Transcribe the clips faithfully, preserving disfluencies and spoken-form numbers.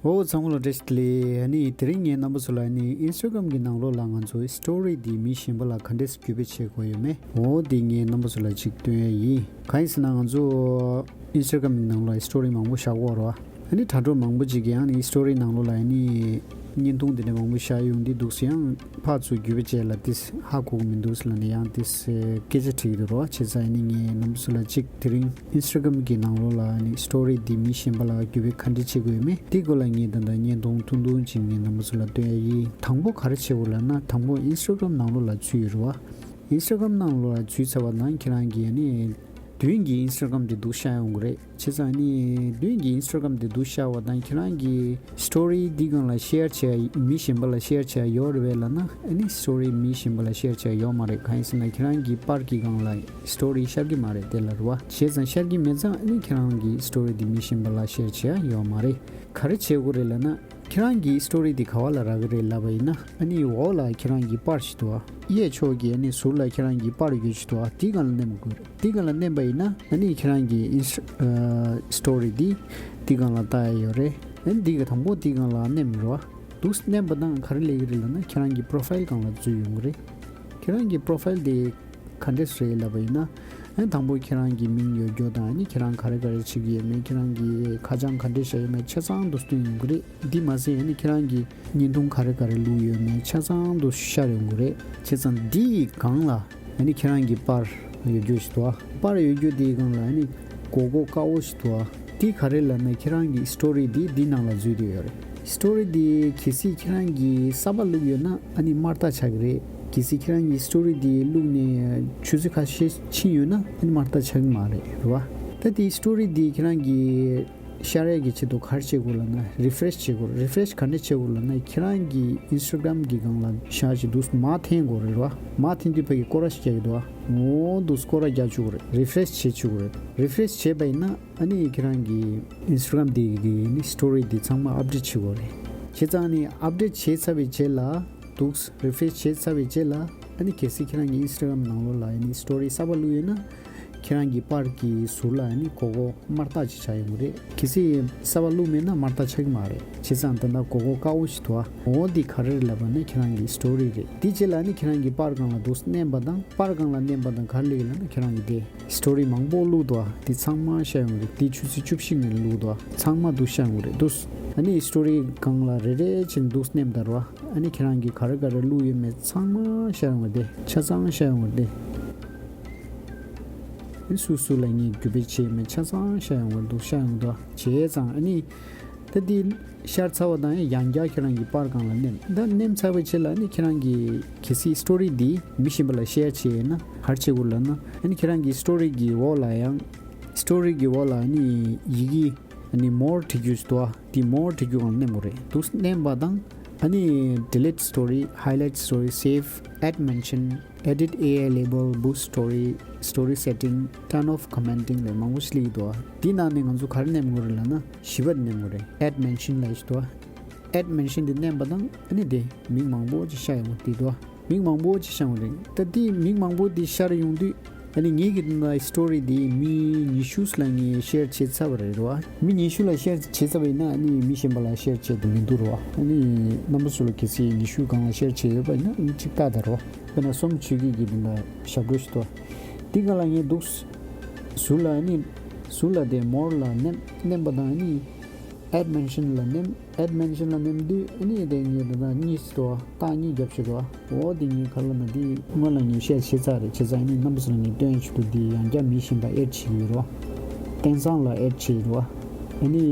ཨོ་ཚང་མ་ལ་བཀྲ་ཤིས་བདེ་ལེགས། ཨ་ནི་དེ་རིང་ངས་རྣམ་པ་ཚོ་ལ་ཨ་ནི་ཨིན་སི་ཊ་གྷ་རམ་གྱི་ནང་ལོགས་ལ་ང་ཚོ་སི་ཊོ་རི་འདི་མི་གཞན་པ་ལ་ག་འདྲས་བརྒྱུད་སྤེལ་བྱེད་དགོས་ཡོད་མེད། འོ་འདི་ངས་རྣམ་པ་ཚོ་ལ་ཅིག་སྟོན་ཡ་ཡིན། གང་ཡིན་ཟེར་ན་ང་ཚོ་ཨིན་སི་ཊ་གྷ་རམ་གྱི་ནང་ལོགས་ལ་སི་ཊོ་རི་མང་པོ་བཞག་གི་ཡོད་རེད་བ། ཨ་ནི་དྲ་གྲོགས་མང་པོ་ཅིག་གིས་ཡང་ནི་སི་ཊོ་རི་ནང་ལོགས་ལ་ཨ་ནི་བརྙན་ཐུང་འདི་འདྲ་མང་པོ་བཞག་ཡོང་འདི་འདུག་ཟེར། ཡང་ཕར་ཚུར་བརྒྱུད་སྤེལ་བྱས་ལ་ཏིས་ཧ་གོ་གི་མི་འདུག་ཟེར་ལབ་ནས་ཡང་ཏིས་སྐད་ཆ་དྲིས་ཀྱི་འདུག་རོ། བྱས་ཙང་ཨ་ནི་ངས་རྣམ་པ་ཚོ་ལ་ཅིག་དེ་རིང་ཨིན་སི་ཊ་གྷ་རམ་གྱི་ནང་ལོགས་ལ་ཨ་ནི་སི་ཊོ་རི་འདི་མི་གཞན་པ་ལ་བརྒྱུད་སྤེལ་ག་འདྲ་བྱེད་དགོས་ཡོད་མེད་འདི་སྐོར་ལ་ངས་ད་ལྟ་བརྙན་ཐུང་ཐུང་ཐུང་ཅིག་ངས་རྣམ་པ་ཚོ་ལ་སྟོན་ཡ་ཡིན། དང་པོ་ག་རེ་བྱེད་དགོས་ལབ་ན་དང་པོ་ཨིན་སི་ཊ་གྷ་རམ་ནང་ལོགས་ལ་ཚུད་ཡོད་རེད་བ། ཨིན་སི་ཊ་གྷ་རམ་ནང་ལོགས་ལ་ཚུད་ཚར་བ་དང་ཁྱེད་རང་གིས་ཨ་ནི་མདུན་གྱི་ཨིན་སི་ཊ་གྷ་རམ་དེ་འདུག་ཤར་ཡོང་གི་རེད། བྱས་ཙང་ཨ་ནི་མདུན་གྱི་ཨིན་སི་ཊ་གྷ་རམ་དེ་འདུག་ཤར་བ་དང་ཁྱེད་རང་གིས་སི་ཊོ་རི་འདི་སྒང་ལ་ཤེར་བྱས་མི་གཞན་པ་ལ་ཤེར་བྱས་ཡོད་རེད་པས་ལབ་ན་ཨ་ནི་སི་ཊོ་རི་མི་གཞན་པ་ལ་ཤེར་བྱས་ཡོད་མ་རེད། གང་ཡིན་ཟེར་ན་ཁྱེད་རང་གི་པར་གྱི་སྒང་ལ་སི་ཊོ་རི་ཤར་གྱི་མ་རེད་དེ་ལ་རེད་བ། བྱས་ཙང་ཤར་གྱི་མེད་ཙང་ཨ་ནི་ཁྱེད་རང་གི་སི་ཊོ་རི་འདི་མི་གཞན་པ་ལ་ཤེར་བྱས་ཡོད་མ་རེད། ག་རེ་བྱེད་དགོས་རེད་ལབ་ན། ཁྱེད་རང་གི་སི་ཊོ་རི་འདི་ག་བ་ལ་རག་གི་རེད་ལབ་པ་ཡིན་ན་ཨ་ནི་འོག་ལ་ཁྱེད་རང་གི་པར་ཞིག་འདུག་ཨ། གཡས་ཕྱོགས་ཀྱི་ཨ་ནི་ཟུར་ལ་ཁྱེད་རང་གི་པར་ཡོད་ཞིག་འདུག་ཨ། དེའི་སྒང་ལ་མནན་དགོས་རེད། དེའི་སྒང་ལ་མནན་པ་ཡིན་ན་ཨ་ནི་ཁྱེད་རང་གི་ཨིན་སི་ཨ་སི་ཊོ་རི་འདི་དེའི་སྒང་ལ་ལྟ་ཡ་ཡོད་རེད། ཨ་ནི་འདི་གི་དང་པོ་དེའི་སྒང་ལ་མནན་རོགས། འདུག་མནན་པ་དང་ག་རེ་སླེབས་ཀྱི་རེད་ལབ་ན་ཁྱེད་རང་གི་པོ་རོ་ཕ་ཡིལ་སྒང་ལ་འཛུལ་ཡོང་གི་རེད། ཁྱེད་རང་གི་པོ་རོ་ཕ་ཡིལ་དེ་ག་འདྲས་རེད་ལབ་པ་ཡིན་ན། ཨ་ནི་དང་པོ་ཁྱེད་རང་གི་མིང་ཡོད་རྒྱུ་དང་ཨ་ནི་ཁྱེད་རང་ག་རེ་ག་རེ་བྱེད་ཀྱི་ཡོད་མེད་ཁྱེད་རང་གི་ཁ་བྱང་ག་འདྲས་བཞག་ཡོད་མེད་ཆ་ཚང་འདུག་སྟོན་ཡོང་གི་རེད། འདི་མ་ཟད་ཨ་ནི་ཁྱེད་རང་གི་བརྙན་ཐུང་ག་རེ་ག་རེ་བླུགས་ཡོད་མེད་ཆ་ཚང་འདུག་ཤར་ཡོང་གི་རེད། བྱས་ཙང་འདི་ཡི་སྒང་ལ་ཨ་ནི་ཁྱེད་རང་གི་པར་ཡོད་རྒྱུ་ཞིག་འདུག་ཨ། པར་ཡོད་རྒྱུ་དེའི་སྒང་ལ་ཨ་ནི་མགོ་སྐོར་དཀར་པོ་ཞིག་འདུག་ཨ། འདི་ག་རེ་ལབ་ན་ཁྱེད་རང་གི་སི་ཊོ་རི་འདི་འདི་ནང་ལ་འཛུལ་བསྡད་ཡོད་རེད། སི་ཊོ་རི་འདི་གལ་སྲིད་ཁྱེད་རང་གིས་གསར་པ་བླུགས་ཡོད་ན་ཨ་ནི་དམར་རྟགས་ཆགས་ཀྱི་རེད། གལ་སྲིད་ཁྱེད་རང་གིས་སི་ཊོ་རི་འདི་བླུགས་ནས་ཆུ་ཚོད་ཁ་ཤས་ཕྱིན་ཡོད་ན་ཨ་ནི་དམར་རྟགས་ཆགས་ཀྱི་མ་རེད་རེད་བ། ད་དེ་སི་ཊོ་རི་འདི་ཁྱེད་རང་གིས་ཤར་ཡས་ཀྱི་ཆེད་དུ་ག་རེ་བྱེད་དགོས་ལབ་ན་རི་ཕ་རེ་ཤི་བྱེད་དགོས། རི་ཕ་རེ་ཤི་ག་འདྲས་བྱེད་དགོས་ལབ་ན་ཁྱེད་རང་གི་ཨིན་སི་ཊ་གྷ་རམ་གི་སྒང་ལ་ཤར་ཞིག་འདུག་མར་འཐེན་དགོས་རེད་བ། མར་འཐེན་དུས་ཕ་གི་སྐོར་ར་ཞིག་རྒྱག་གི་འདུག་བ། འོ་འདུག་སྐོར་ར་རྒྱག་བཅུག་གི་རེད། རི་ཕ་རེ་ཤི་བྱེད་བཅུག་གི་རེད། རི་ཕ་རེ་ཤི་བྱས་པ་ཡིན་ན་ཨ་ནི་ཁྱེད་རང་གི་ཨིན་སི་ཊ་གྷ་རམ་དེ་གི་ནི་སི་ཊོ་རི་དེ་ཚང་མ་ཨབ་ཌེཊ་བྱེད་དགོས་རེད། བྱས་ཙང་ནི་ཨབ་ཌེཊ་བྱས་ཚར་བའི་རྗེས་ལ་འདུག་རི་ཕ་རེ་ཤི་བྱས་ཚར་བའི་རྗེས་ལ་ཨ་ནི་གལ་སྲིད་ཁྱེད་རང་གི་ཨིན་སི་ཊ་གྷ་རམ་ནང་ལོགས་ལ་ཨ་ནི་སི་ཊོ་རི་གསར་པ་བླུགས་ཡོད་ན་ཁྱེད་རང་གི་པར་གྱི་ཟུར་ལ་ཨ་ནི་མགོ་སྐོར་དམར་རྟགས་ཅིག་ཆགས་ཡོང་གི་རེད། གལ་སྲིད་གསར་པ་བླུགས་མེད་ན་དམར་རྟགས་ཆགས་ཀྱི་མ་རེད། བྱས་ཙང་ད་ལྟ་མགོ་སྐོར་དཀར་པོ་ཞིག་འདུག་ཨ། འོ་འདི་ག་རེ་རེད་ལབ་པ་ན་ཁྱེད་རང་གི་སི་ཊོ་རི་རེད། དེ་རྗེས་ལ་ཨ་ནི་ཁྱེད་རང་གི་པར་སྒང་ལ་འདུག་མནན་པ་དང་པར་སྒང་ལ་མནན་པ་དང་ག་རེ་སླེབས་ཡོད་ལབ་ན་ཁྱེད་རང་གི་དེ། སི་ཊོ་རི་མང་པོ་བླུགས་འདུག་ཨ། དེ་ཚང་མ་ཤར་ཡོང་གི་རེད། དེ་ཆུ་ཚོད་བཅུ་བཞི་ནས་བླུགས་འདུག་ཨ། ཚང་མ་འདུག་ཤར་ཡོང་གི་རེད་འདུག་ཨ་ནི་སི་ཊོ་རི་སྒང་ལ་རེ་རེ་བྱས་ནས་འདུག་མནན་པ་རེད་བ། ཨ་ནི་ཁྱེད་རང་གིས་ག་རེ་ག་རེ་བླུགས་ཡོད་མེད་ཚང་མ་ཤར་ཡོང་གི་རེད། ཆ་ཚང་ཤར་ཡོང་གི་རེད། ཨ་ནི་སུ་སུ་ལ་ངས་བརྒྱུད་སྤེལ་བྱས་ཡོད་མེད་ཆ་ཚང་ཤར་ཡོང་གི་རེད་འདུག་ཤར་ཡོང་གི་འདུག་ཨ། བྱས་ཙང་ཨ་ནི། ད་འདི་ཤར་ཚར་བ་དང་ཡང་བསྐྱར་ཁྱེད་རང་གི་པར་སྒང་ལ་མནན། ད་མནན་ཚར་བའི་རྗེས་ལ་ནི་ཁྱེད་རང་གི་གལ་སྲིད་སི་ཊོ་རི་འདི་མི་གཞན་པ་ལ་ཤེར་བྱས་ཡོད་ན་ག་རེ་བྱེད་དགོས་ལབ་ན། ཨ་ནི་ཁྱེད་རང་གི་སི་ཊོ་རི་གི་འོག་ལ་ཡང་། སི་ཊོ་རི་གི་འོག་ལ་ནི་ཡི་གེ་ཨ་ནི་མོར་བྲིས་རྒྱུ་ཞིག་འདུག་ཨ། འདི་མོར་བྲིས་རྒྱུ་སྒང་ལ་མནན་དགོས་རེད་འདུག་མནན་པ་དང་། ཨ་ནི་delete story, highlight story, save, add mention, edit A I label, boost story, story setting, turn off commenting ལས་མང་པོ་ཞིག་སླེབས་ཀྱི་འདུག་ཨ། འདི་ནང་ནས་ང་ཚོ་ག་རེ་མནན་དགོས་རེད་ལབ་ན། བཞི་པ་དེ་མནན་དགོས་རེད། add mention ལབ་ཞིག་འདུག་ཨ། add mention དེ་མནན་པ་དང་ཨ་ནི་དེ་མིང་མང་པོ་ཅིག་ཤར་ཡོང་གི་འདུག་ཨ། མིང་མང་པོ་ཅིག་ཤར་ཡོང་རེད། ད་དེ་མིང་མང་པོ་དེ་ཤར་ཡོང་དུས་ཨ་ནི་ངེད་ཀྱི་དེ་ན་སི་ཊོ་རི་དེ་མི་ཉི་ཤུ་ལ་ངས་ཤེར་བྱས་ཚར་བ་རེད་རོ། མི་ཉི་ཤུ་ལ་ཤེར་བྱས་ཚར་བ་ཡིན་ན་ཨ་ནི་མི་གཞན་པ་ལ་ཤེར་བྱས་དུ་མི་འདུག་རོ། ཨ་ནི་རྣམ་པ་ཚོ་ལ་གལ་སྲིད་ཉི་ཤུ་སྒང་ལ་ཤེར་བྱས་ཡོད་པ་ཡིན་ན་ཨ་ནི་ཅིག་ལྟ་ད་རོ། དཔེར་ན་གསུམ་བྱེད་ཀྱི་གི་དེ་ན་ཞབས་བྲོ་ཞིག་འདུག་དེ་སྒང་ལ་ངས་འདུག་ཟུར་ལ་ཨ་ནི་ཟུར་ལ་དེ་མོར་ལ་མནན་མནན་པ་དང་ཨ་ནི། add mention ལ་མནན། add mention ལ་མནན་དུས་ཨ་ནི་དེ་ངས་ད་ལྟ་གཉིས་སུ་འདུག་རྟགས་གཉིས་རྒྱབ་བཞག་འདུག་འོ་དེ་ངས་ག་རེ་ལབ་ན་དེ་སྔོན་ལ་ངས་ཤེར་བྱས་ཚར་རེད། བྱས་ཙང་ཨ་ནི་རྣམ་པ་ཚོ་ལ་ངས་སྟོན་ཆེད་དུ་དེ་ཡང་བསྐྱར་མི་གཞན་པ་add བྱེད་ཀྱི་ཡོད་རོ། དེང་སང་ལ་add བྱེད་རོ། ཨ་ནི་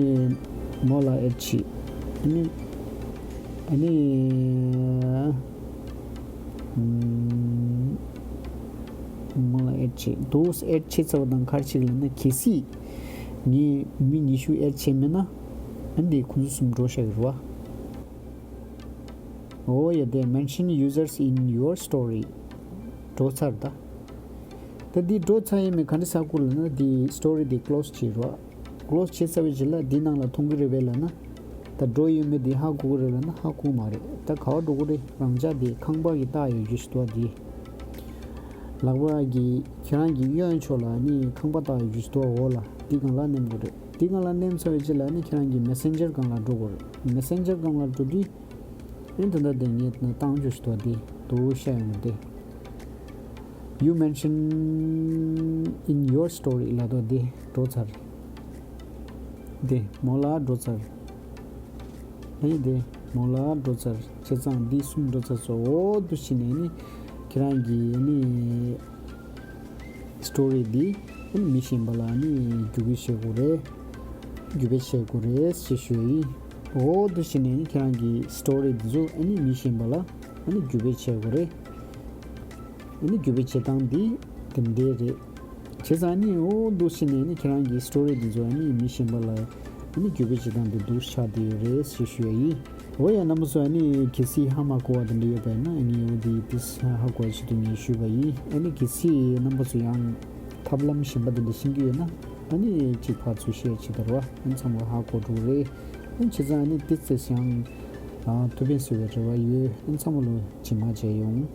མོ་ལ་add བྱེད། ཨ་ནི་ཨ་ནི། མོ་ལ་add བྱེད། འདུག add བྱེད་ཚར་བ་དང་ག་རེ་བྱེད་ལབ་ན་གལ་སྲིད་ངས་མི་ཉི་ཤུ་add བྱས་མེད་ན་ཨ་ནི་ཁོང་ཚོ་གསུམ་འགྲོ་བཞག་གི་རེད་བ། འོ་ཡ་དེ་mention users in your story འགྲོ་ཚར་ད། ད་འདི་འགྲོ་ཚར་ཡས་མེད་ག་འདྲ་ཟེར་དགོས་ལབ་ན་འདི་སི་ཊོ་རི་འདི་close བྱེད་རོགས། close བྱས་ཚར་བའི་རྗེས་ལ་འདི་ནང་ལ་མཐོང་གི་རེད་པས་ལབ་ན། ད་འགྲོ་ཡོད་མེད་འདི་ཧ་གོ་གི་རེད་ལབ་ན་ཧ་གོ་མ་རེད། ད་ག་བ་འགྲོ་གི་རེད། རང་ཅག་འདི་ཁང་པ་གི་རྟགས་ཡོད་རྒྱུ་ཞིག་འདུག་བ་འདི། ལག་པ་གི་ཁྱེད་རང་གི་གཡོན་ཕྱོགས་ལ་ནི་ཁང་པ་རྟགས་ཡོད་རྒྱུ་ཞིག་འདུག་བ། འོ་ལ་འདི་སྒང་ལ་མནན་དགོས་རེད། དེ་སྒང་ལ་མནན་ཚར་བའི་རྗེས་ལ་ནི་ཁྱེད་རང་གི་Messenger་སྒང་ལ་འགྲོ་དགོས་རེད། Messenger་སྒང་ལ་འགྲོ་དུས། ཨེ་ད་ལྟ་དེ་ངས་བཏང་ཆོག་ཞིག་འདུག་དེ་འདུག་ཤ་ཡོང་དེ། You mention in your story ལབ་དོ་དེ་འགྲོ་ཚར། དེ་མོ་ལ་འགྲོ་ཚར། ཨེ་དེ་མོ་ལ་འགྲོ་ཚར། བྱས་ཙང་འདི་གསུམ་འགྲོ་ཚར་སོང་། འོ་འདུག་བྱས་ནས་ནི་ཁྱེད་རང་གི་ནི་story་འདི་ནི་མི་གཞན་པ་ལ་ནི་བརྒྱུད་སྤེལ་བྱེད་དགོས་རེད། བརྒྱུད་སྤེལ་བྱེད་དགོས་རེད་ཞེས་ཞུ་ཡ་ཡིན། འོ་འདུག་བྱས་ནས་ནི་ཁྱེད་རང་གི་story་འདི་ཚོ་ནི་མི་གཞན་པ་ལ་ནི་བརྒྱུད་སྤེལ་བྱེད་དགོས་རེད། ཨ་ནི་བརྒྱུད་སྤེལ་བྱེད་སྟངས་འདི་དེ་འདྲ་རེད། བྱས་ཙང་ཨ་ནི་འོ་འདུག་བྱས་ནས་ཨ་ནི་ཁྱེད་རང་གི་story་འདི་ཚོ་ཨ་ནི་མི་གཞན་པ་ལ་ཨ་ནི་བརྒྱུད་སྤེལ་བྱེད་སྟངས་འདི་འདུག་ཆགས་བསྡད་ཡོད་རེད་ཞེས་ཞུ་ཡ་ཡིན། འོ་ཡ་རྣམ་པ་ཚོ་ཨ་ནི་གལ་སྲིད་ཧ་མ་གོ་བ་དེ་འདྲ་ཡོད་པ་ཡིན་ན་ཨ་ནི་འོ་འདི་ཏིས་ཧ་གོ་བ་ཆེད་དུ་ངས་ཞུས་པ་ཡིན། ཨ་ནི་གལ་སྲིད་རྣམ་པ་ཚོ་ཡང་ཐབས་ལམ་གཞན་པ་དེ་འདྲ་ཤེས་ཀྱི་ཡོད་ན་ཨ་ནི་གཅིག་ཕར་ཚུར་share་བྱེད་དར་བ་ཨ་ནི་ཚང་མ་ཧ་གོ་འགྲོ་རེད། ཨ་ནི་བྱས་ཙང་ཨ་ནི་ཏིས་ཏིས་ཡང་ཐུགས་ཕན་གསོས་པའི་རེ་བ་ཡོད། ཨ་ནི་ཚང་མ་ལོ་ཇི་མ་བྱས་ཡོང་།